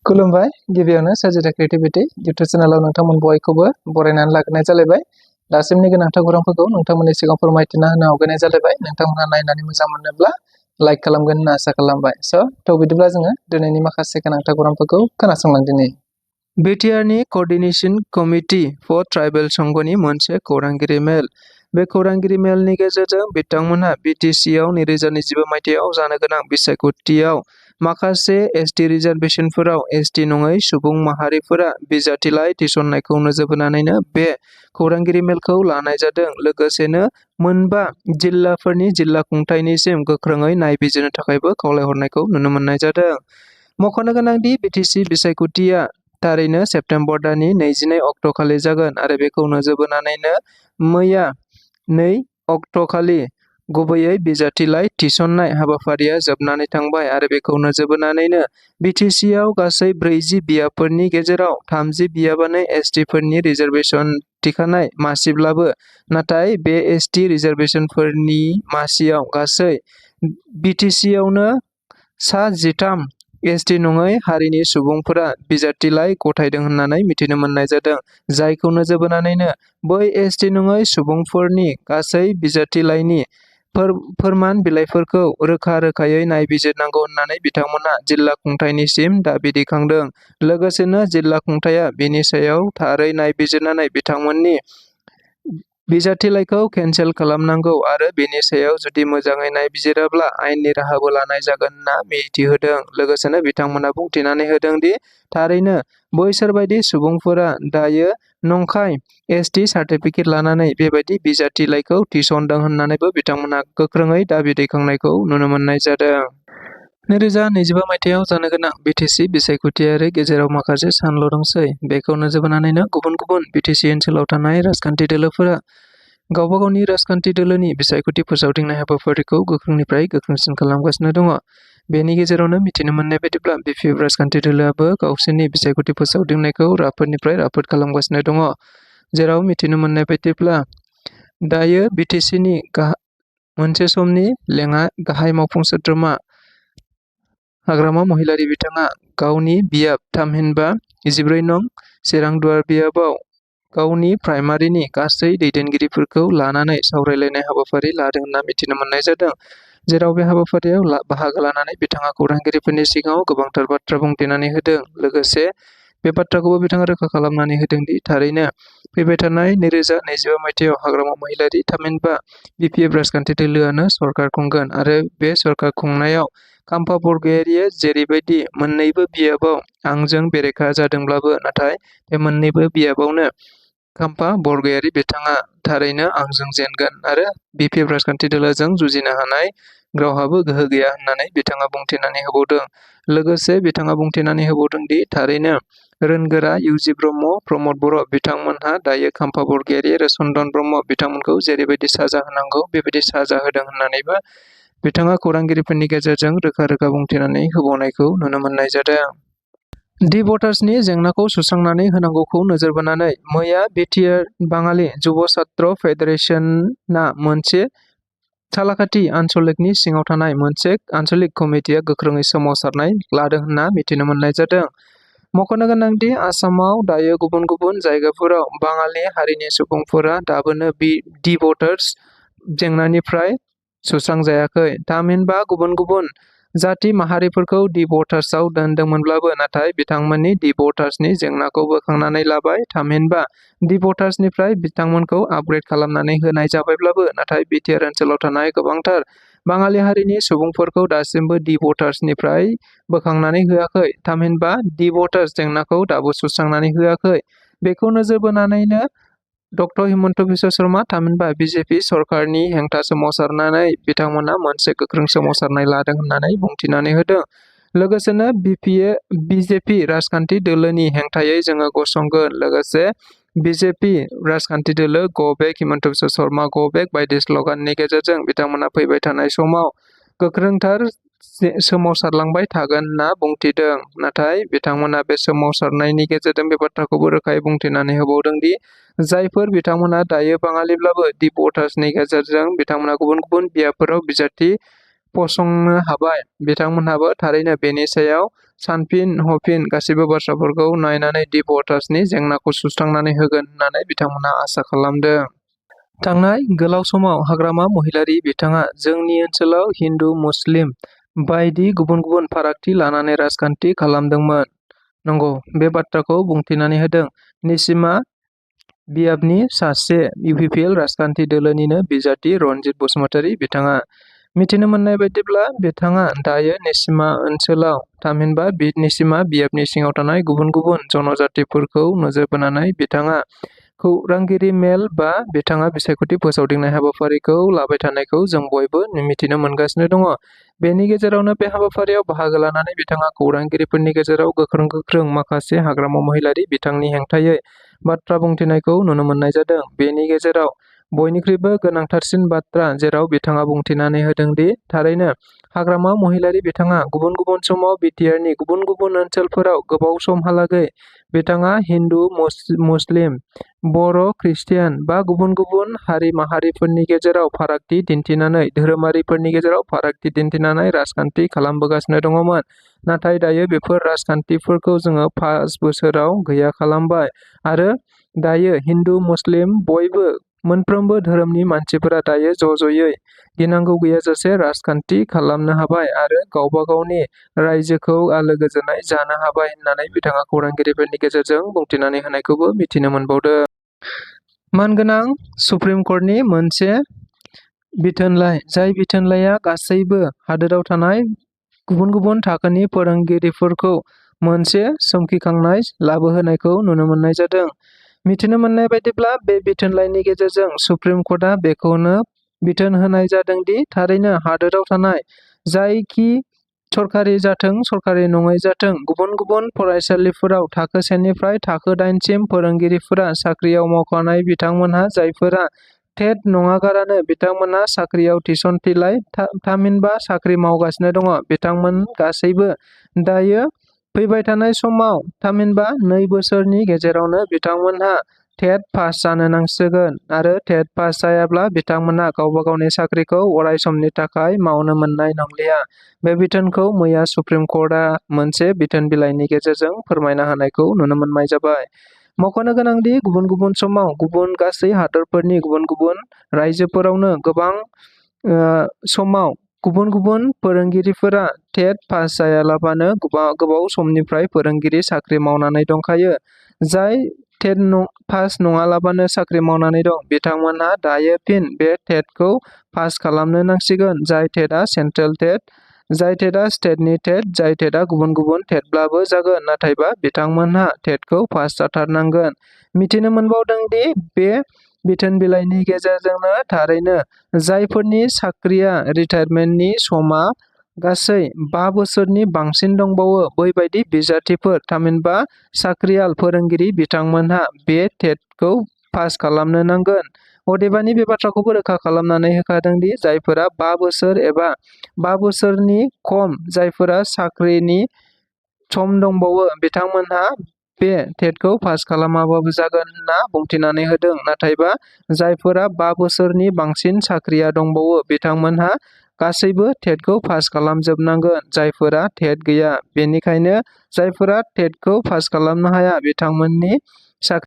खुलुमबाय गिबियावनो Sajida creativity YouTube चेनेलाव नोंथांमोन बयखौबो बरायनानै लाग्रोनाय जालायबाय। दासिमनि गोनांथार खौरांफोरखौ नोंथांमोननि सिगाङाव फोरमायथिना होनो आवगायनाय जालायबाय। नोंथांमोनहा नायनानै मोजां मोनोब्ला लाइक खालामगोन होनना आसा खालामबाय। बिदिब्ला जोङो दिनैनि माखासे गोनांथार खौरांफोरखौ खोनासंलांदिनि। बिटिआरनि कोअर्डिनेशन कमिटि फर ट्राइबेल संघनि मोनसे खौरांगिरि मेल। बे खौरांगिरि मेलनि गेजेरजों बिथांमोनहा बिटिसिआव 2025 मायथाइयाव जानो गोनां बिसायख'थियाव माखासे एसटि रिजार्भेशनफोराव एसटि नङै सुबुं माहारिफोरा बिजाथिलाइ थिसननायखौ नोजोर होनानैनो बे खौरांगिरि मेलखौ लानाय जादों। लोगोसेनो मोनबा जिल्लाफोरनि जिल्ला खुंथायनिसिम गोख्रोङै नायबिजिरनो थाखायबो खावलायहरनायखौ नुनो मोननाय जादों। मख'नो गोनांदि बिटिसि बिसायख'थिया थारैनो सेप्तेम्बर दाननि 22 अक्ट'खालि जागोन आरो बेखौ नोजोर बोनानैनो मैया 2 अक्ट'खालि गुबैयै बिजाथिलाइ थिसननाय हाबाफारिया जोबनानै थांबाय आरो बेखौ नोजोर बोनानैनो बिटिसिआव गासै 40 बियाबफोरनि गेजेराव 30 बियाबानो एसटिफोरनि रिजार्भेशन थिखानाय मासिब्लाबो, नाथाय बे एसटि रिजार्भेशनफोरनि मासियाव गासै बिटिसिआवनो सा 13 एसटि नङै हारिनि सुबुंफोरा बिजाथिलाइ गथायदों होननानै मिथिनो मोननाय जादों। जायखौ नोजोर बोनानैनो बै एसटि नङै सुबुंफोरनि गासै बिजाथिलाइनि फोरमान बिलाइफोरखौ रोखा-रोखायै नायबिजिरनांगौ होननानै बिथांमोनहा जिल्ला खुंथायनिसिम दाबि दैखांदों। लोगोसेनो जिल्ला खुंथायआ बेनि सायाव थारै नायबिजिरनानै बिथांमोननि बिजाथिलाइखौ केन्सेल खालामनांगौ आरो बेनि सायाव जुदि मोजाङै नायबिजिराब्ला आयेननि राहाबो लानाय जागोन होनना मिथिहोदों। लोगोसेनो बिथांमोनहा बुंथिनानै होदों दि थारैनो बैसोरबायदि सुबुंफोरा दायो नंखाय एसटि सार्टिफिकेट लानानै बेबायदि बिजाथिलाइखौ थिसनदों होननानैबो बिथांमोनहा गोख्रोङै दाबि दैखांनायखौ नुनो मोननाय जादों। 2025 मायथाइयाव जानो गोनां बिटिसि बिसायख'थियारि गेजेराव माखासे सानल' दंसै। बेखौ नोजोर बोनानैनो गुबुन गुबुन बिटिसि ओनसोलाव थानाय राजखान्थि दोलोफोरा गावबा गावनि राजखान्थि दोलोनि बिसायख'थि फोसावदिंनाय हाबाफारिखौ गोख्रोंनिफ्राय गोख्रोंसिन खालामगासिनो दङ। बेनि गेजेरावनो मिथिनो मोननाय बायदिब्ला बिपिएफ राजखान्थि दोलोआबो गावसोरनि बिसायख'थि फोसावदिंनायखौ राफोदनिफ्राय राफोद खालामगासिनो दङ। जेराव मिथिनो मोननाय बायदिब्ला दायो बिटिसिनि मोनसे समनि लेङा गाहाय मावफुं सोद्रोमा हाग्रामा महिलारि बिथाङा गावनि बियाब थामहिनबा 14 नं चिरांदुवार बियाबाव गावनि प्राइमारिनि गासै दैदेनगिरिफोरखौ लानानै सावरायलायनाय हाबाफारि लादों होनना मिथिनो मोननाय जादों। जेराव बे हाबाफारियाव बाहागो लानानै बिथाङा खौरांगिरिफोरनि सिगाङाव गोबांथार बाथ्रा बुंथिनानै होदों। लोगोसे बे बाथ्राखौबो बिथाङा रोखा खालामनानै होदों दि थारैनो फैबाय थानाय 2025 मायथाइयाव हाग्रामा महिलारि थामहिनबा बिपिएफ राजखान्थि दोलोआनो सरकार खुंगोन आरो बे सरकार खुंनायाव खाम्फा बरगयारिया जेरैबायदि मोन्नैबो बियाबाव आंजों बेरेखा जादोंब्लाबो, नाथाय बे मोन्नैबो बियाबावनो खाम्फा बरगयारि बिथाङा थारैनो आंजों जेनगोन आरो बिपिएफ राजखान्थि दोलोजों जुजिनो हानाय रावहाबो गोहो गैया होननानै बिथाङा बुंथिनानै होबावदों। लोगोसे बिथाङा बुंथिनानै होबावदों दि थारैनो रोनगोरा इउजि ब्रह्म, प्रमद बर' बिथांमोनहा दायो खाम्फा बरगयारि आरो चन्दन ब्रह्म बिथांमोनखौ जेरैबायदि साजा होनांगौ बेबायदि साजा होदों होननानैबो बिथाङा खौरांगिरिफोरनि गेजेरजों रोखा-रोखा बुंथिनानै होबावनायखौ नुनो मोननाय जादों। दि भटार्सनि जेंनाखौ सुस्रांनानै होनांगौखौ नोजोर बोनानै मैया बिटिआर बाङालि जुब छात्र फेडारेशनआ मोनसे सालाकाथि आन्सलिकनि सिङाव थानाय मोनसे आन्सलिक कमिटिया गोख्रोङै सोमावसारनाय लादों होनना मिथिनो मोननाय जादों। मख'नो गोनांदि आसामाव दायो गुबुन गुबुन जायगाफोराव बाङालि हारिनि सुबुंफोरा दाबोनो दि भटार्स जेंनानिफ्राय सुस्रांजायाखै। थामहिनबा गुबुन गुबुन जाथि माहारिफोरखौ दि भटार्सआव दोनदोंमोनब्लाबो नाथाय बिथांमोननि दि भटार्सनि जेंनाखौ बोखांनानै लाबाय। थामहिनबा दि भटार्सनिफ्राय बिथांमोनखौ आपग्रेड खालामनानै होनाय जाबायब्लाबो नाथाय बिटिआर ओनसोलाव थानाय गोबांथार बाङालि हारिनि सुबुंफोरखौ दासिमबो दि भटार्सनिफ्राय बोखांनानै होआखै। थामहिनबा दि भटार्स जेंनाखौ दाबो सुस्रांनानै होआखै। बेखौ नोजोर बोनानैनो डक्टर हिमन्त बिश्व शर्मा थामहिनबा बिजेपि सरकारनि हेंथा सोमावसारनानै बिथांमोना मोनसे गोख्रों सोमावसारनाय लादों होननानै बुंथिनानै होदों। लोगोसेनो बिजेपि राजखान्थि दोलोनि हेंथायै जोङो गसंगोन। लोगोसे बिजेपि राजखान्थि दोलो गो बेक हिमन्त बिश्व शर्मा गो बेक बायदि स्लगाननि गेजेरजों बिथांमोना फैबाय थानाय समाव गोख्रोंथार सोमावसारलांबाय थागोन होनना बुंथिदों। नाथाय बिथांमोना बे सोमावसारनायनि गेजेरजों बे बाथ्राखौबो रोखायै बुंथिनानै होबावदों दि जायफोर बिथांमोना दायो बाङालिब्लाबो दि भटार्सनि गेजेरजों बिथांमोना गुबुन गुबुन बियाबफोराव बिजाथि फसंनो हाबाय। बिथांमोनहाबो थारैनो बेनि सायाव सानफिन हफिन गासैबो बाथ्राफोरखौ नायनानै डीप वाटार्सनि जेंनाखौ सुस्रांनानै होगोन होननानै बिथांमोनहा आसा खालामदों। थांनाय गोलाव समाव हाग्रामा महिलारि बिथाङा जोंनि ओनसोलाव हिन्दु मुस्लिम बायदि गुबुन गुबुन फारागथि लानानै राजखान्थि खालामदोंमोन। नंगौ, बे बाथ्राखौ बुंथिनानै होदों निसिमा बियाबनि सासे इउपिपिएल राजखान्थि दोलोनिनो बिजाथि रनजित बसुमतारी बिथाङा। मिथिनो मोननाय बायदिब्ला बिथाङा दायो निसिमा ओनसोलाव थामहिनबा निसिमा बियाबनि सिङाव थानाय गुबुन गुबुन जनजातिफोरखौ नोजोर बोनानै बिथाङा खौरांगिरि मेल बा बिथाङा बिसायख'थि फोसावदिंनाय हाबाफारिखौ लाबाय थानायखौ जों बयबो मिथिनो मोनगासिनो दङ। बेनि गेजेरावनो बे हाबाफारियाव बाहागो लानानै बिथाङा खौरांगिरिफोरनि गेजेराव गोख्रों माखासे हाग्रामा महिलारि बिथांनि हेंथायै बाथ्रा बुंथिनायखौ नुनो मोननाय जादों। बेनि गेजेराव बयनिख्रुइबो गोनांथारसिन बाथ्रा जेराव बिथाङा बुंथिनानै होदों दि थारैनो हाग्रामा महिलारि बिथाङा गुबुन गुबुन समाव बिटिआरनि गुबुन गुबुन ओनसोलफोराव गोबाव समहालागै बिथाङा हिन्दु मुस्लिम बर' ख्रिस्टियान बा गुबुन गुबुन हारि माहारिफोरनि गेजेराव फारागथि दिन्थिनानै धोरोमारिफोरनि गेजेराव फारागथि दिन्थिनानै राजखान्थि खालामबोगासिनो दङमोन। नाथाय दायो बेफोर राजखान्थिफोरखौ जोङो 5 बोसोराव गैया खालामबाय आरो दायो हिन्दु मुस्लिम बयबो मोनफ्रोमबो धोरोमनि मानसिफोरा दायो ज'ज'यै गिनांगौ गैयाजासे राजखान्थि खालामनो हाबाय आरो गावबा गावनि रायजोखौ आलो गोजोनै जानो हाबाय होननानै बिथाङा खौरांगिरिफोरनि गेजेरजों बुंथिनानै होनायखौबो मिथिनो मोनबावदों। मानगोनां सुप्रिम कर्टनि मोनसे बिथोनलाइ, जाय बिथोनलाइया गासैबो हादोराव थानाय गुबुन गुबुन थाखोनि फोरोंगिरिफोरखौ मोनसे सोमखिखांनाय लाबोहोनायखौ नुनो मोननाय जादों। मिथिनो मोननाय बायदिब्ला बे बिथोनलाइनि गेजेरजों सुप्रिम कर्टआ बेखौनो बिथोन होनाय जादों दि थारैनो हादोराव थानाय जायखि सरखारि जाथों सरखारि नङै जाथों गुबुन गुबुन फरायसालिफोराव थाखो 1 निफ्राय थाखो 8 सिम फोरोंगिरिफोरा साख्रियाव मावखानाय बिथांमोनहा जायफोरा टेट नङागारानो बिथांमोनहा साख्रियाव थिसनथिलाय थामहिनबा साख्रि मावगासिनो दङ बिथांमोन गासैबो दायो फैबाय थानाय समाव थामहिनबा 2 बोसोरनि गेजेरावनो बिथांमोनहा टेट पास जानो नांसिगोन आरो टेट पास जायाब्ला बिथांमोनहा गावबा गावनि साख्रिखौ अराय समनि थाखाय मावनो मोननाय नंलिया। बे बिथोनखौ मैया सुप्रिम कर्टआ मोनसे बिथोन बिलाइनि गेजेरजों फोरमायना होनायखौ नुनो मोननाय जाबाय। मख'नो गोनांदि गुबुन गुबुन समाव गुबुन गासै हादोरफोरनि गुबुन गुबुन रायजोफोरावनो गोबां समाव गुबुन गुबुन फोरोंगिरिफोरा टेट पास जायालाबानो गोबाव समनिफ्राय फोरोंगिरि साख्रि मावनानै दंखायो। जाय टेट पास नङालाबानो साख्रि मावनानै दं बिथांमोनहा दायो फिन बे टेटखौ पास खालामनो नांसिगोन। जाय टेटआ सेन्ट्रेल टेट, जाय टेटआ स्टेटनि टेट, जाय टेटआ गुबुन गुबुन टेटब्लाबो जागोन नाथायबा बिथांमोनहा टेटखौ पास जाथारनांगोन। मिथिनो मोनबावदों दि बे बिथोन बिलाइनि गेजेरजोंनो थारैनो जायफोरनि साख्रिया रिटायारमेन्टनि समा गासै 5 बोसोरनि बांसिन दंबावो बैबायदि बिजाथिफोर थामहिनबा साख्रियाल फोरोंगिरि बिथांमोनहा बे टेटखौ पास खालामनो नांगोन। अदेबानि बे बाथ्राखौबो रोखा खालामनानै होखादों दि जायफोरा 5 बोसोर एबा 5 बोसोरनि खम जायफोरा साख्रिनि सम दंबावो बिथांमोनहा बे टेटखौ पास खालामाबाबो जागोन होनना बुंथिनानै होदों। नाथायबा जायफोरा 5 बोसोरनि बांसिन साख्रिया दंबावो बिथांमोनहा गासैबो टेटखौ पास खालामजोबनांगोन जायफोरा टेट गैया। बेनिखायनो जायफोरा टेटखौ पास खालामनो हाया बिथांमोननि साख्रि